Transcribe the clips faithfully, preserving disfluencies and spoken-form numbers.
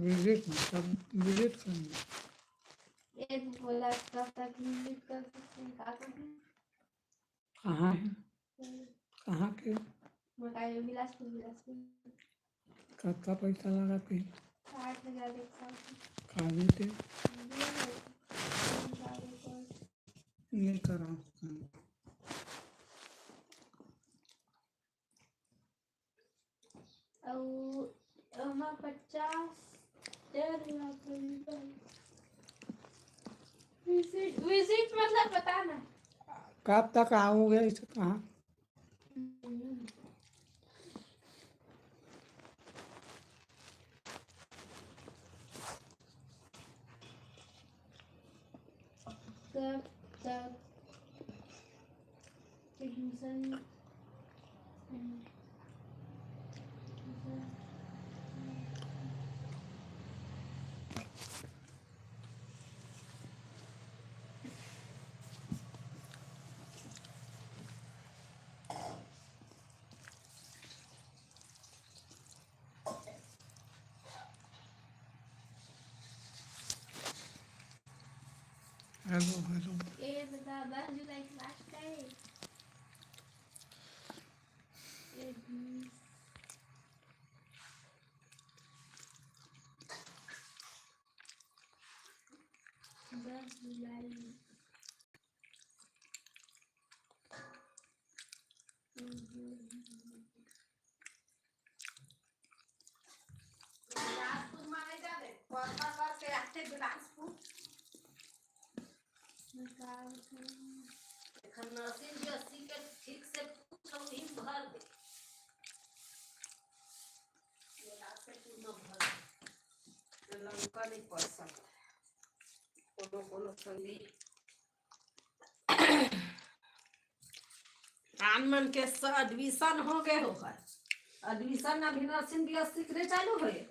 Visit में, सब visit करेंगे। ये बोला कब तक विजिट कर सकते हैं, का करना? कहाँ है? हम्म। कहाँ के? मकाई, बिलासपुर, बिलासपुर। कतका पैसा लगा थे? साठ हजार एक साल के। का देते? दिए नहीं। तीन साल एक और। नहीं करा। अउ ओमा पचास, डेढ़ लाख रुपया। विजिट, विजिट मतलब पता ना। कब तक आओगे, इसे कहाँ? कब तक एडमिशन? Hello, hello. ए दादा, दस जुलाई के लास्ट है। ए बीस। दस जुलाई। बिलासपुर में नहीं जाने, कॉल कर करके आते बिलासपुर। एखन नर्सिंग के अस्सी के ठीक से पूछो, ही भर दे। बिलासपुर में भर दे। तो लंका नहीं पड़ सकता। कोनो, कोनो संगी। आन मन के स-, एडमिशन हो गए हो है। एडमिशन अभी नर्सिंग बीएससी के चालू है।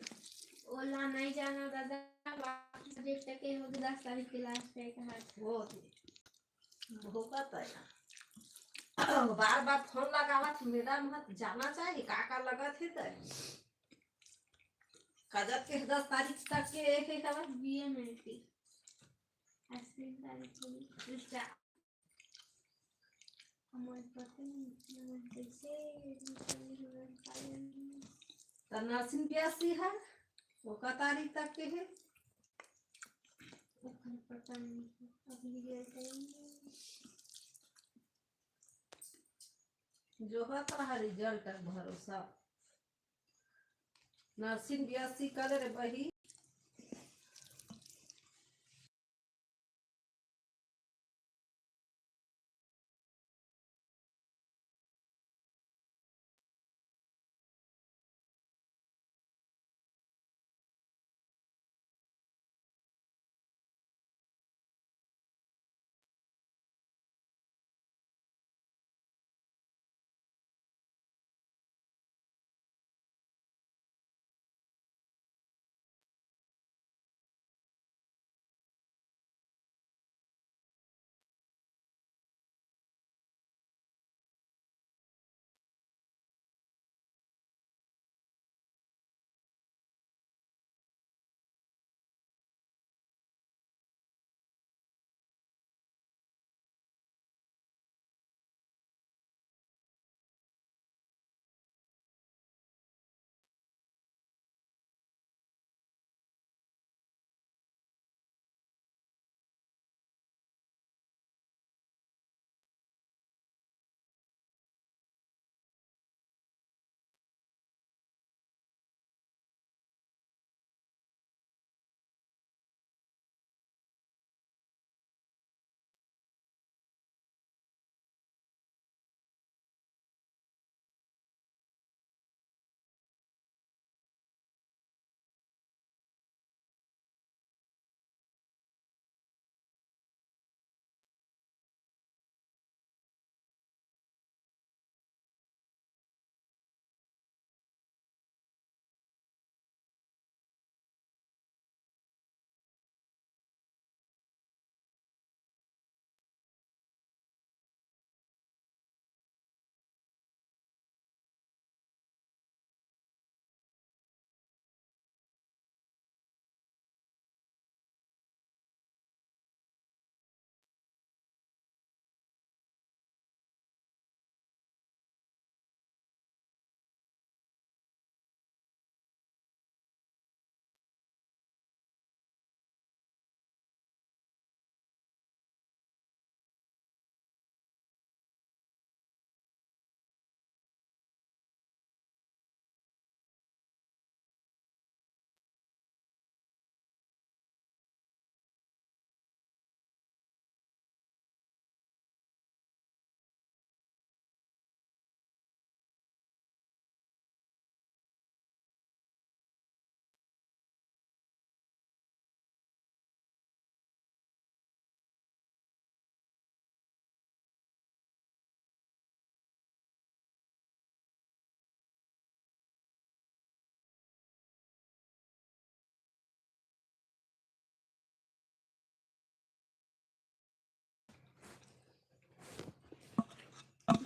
ओला नहीं जाना दादा, बाकी सब्जेक्ट के हो गए, दस तारीख के लास्ट है कहा। वो भोगत है। बार बार फोन लगावत, मैडम मत जाना चाहिए, का का लगत है तो। कजत के दस तारीख तक के एक एक हवा। बीए में थी। अस्सी तारीख को भी। हमारे पता नहीं, हमारे कैसे तो नर्सिंग बीएससी है, वो का तारीख तक के है? ओकर पता नहीं, अभी ये करेंगे। जो है तोरा रिजल्ट का भरोसा। नर्सिंग बीएससी कर रे बही।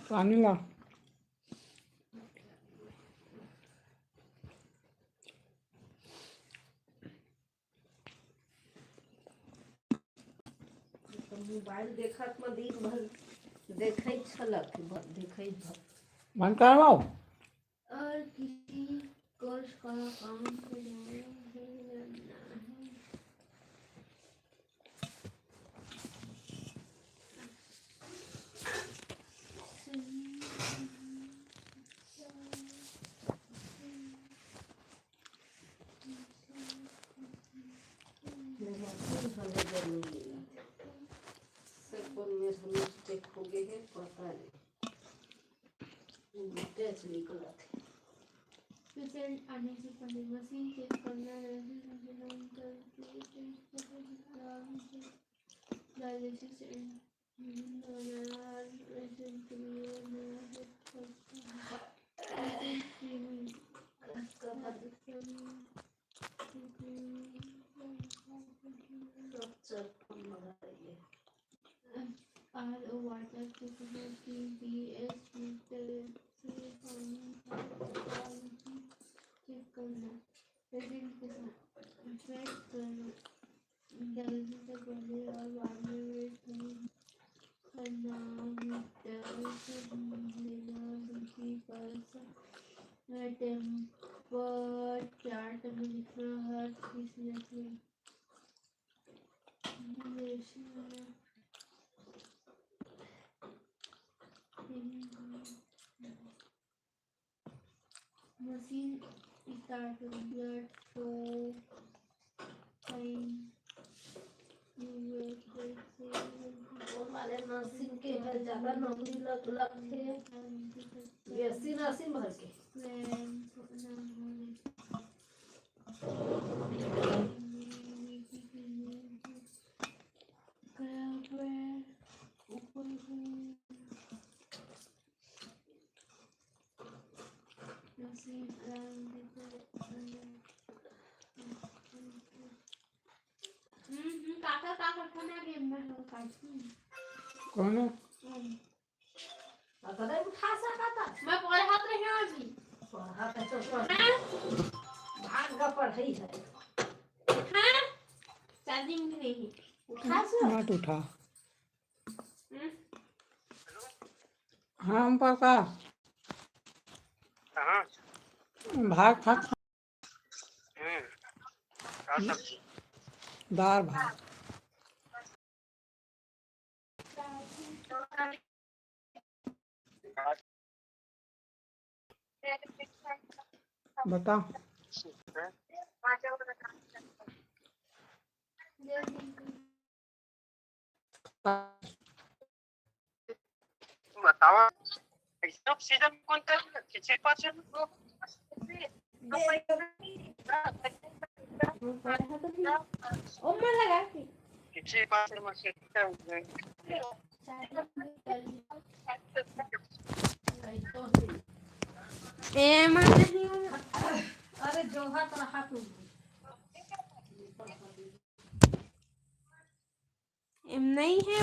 पानी ला। मोबाइल देखत म दिन भर देखै छलक, ब-, देखै भर। बंद करवाओ। और किसी कोर्स का काम तो नहीं करना है। सब कोन मेर मिस्टेक हो गए है, पता नहीं। टच निकलत है। पेशेंट आने से पहले मशीन चेक करना, dialysis and R O water की B S मीटर से पानी चेक करना, पेशेंट के साथ इंटरेक्ट करना, डायलिसिस से पहले और बाद में वेट करना, टेम्पर चार्ट में लिखना हर तीस मिनट में। Machine start, blood flow, time, वो वाले मशीन के है, ज्यादा नौकरी लग, लग के। एसी नसीम भर के। हम्म, हम्म, काका, काका, खाना के मैं काटती हूँ। कौन है? हम्म। अतने उठा सकता? मैं पढ़त रही हूँ अभी। पढ़त है तो पढ़। हाँ? भाग का पढ़ाई है। हाँ? चार्जिंग भी नहीं है। उठा से? मत उठा। हम्म? हाँ, हम पका। कहाँ? भात खा। हम्म। का सब्जी? दाल भात। बता। बतावा, ऐसा सीजन कौन कर खिचड़ी पाचन? खिचड़ी पाचन में से ए, मन नहीं हो। अरे, जोहत रहा तू। एम नहीं है।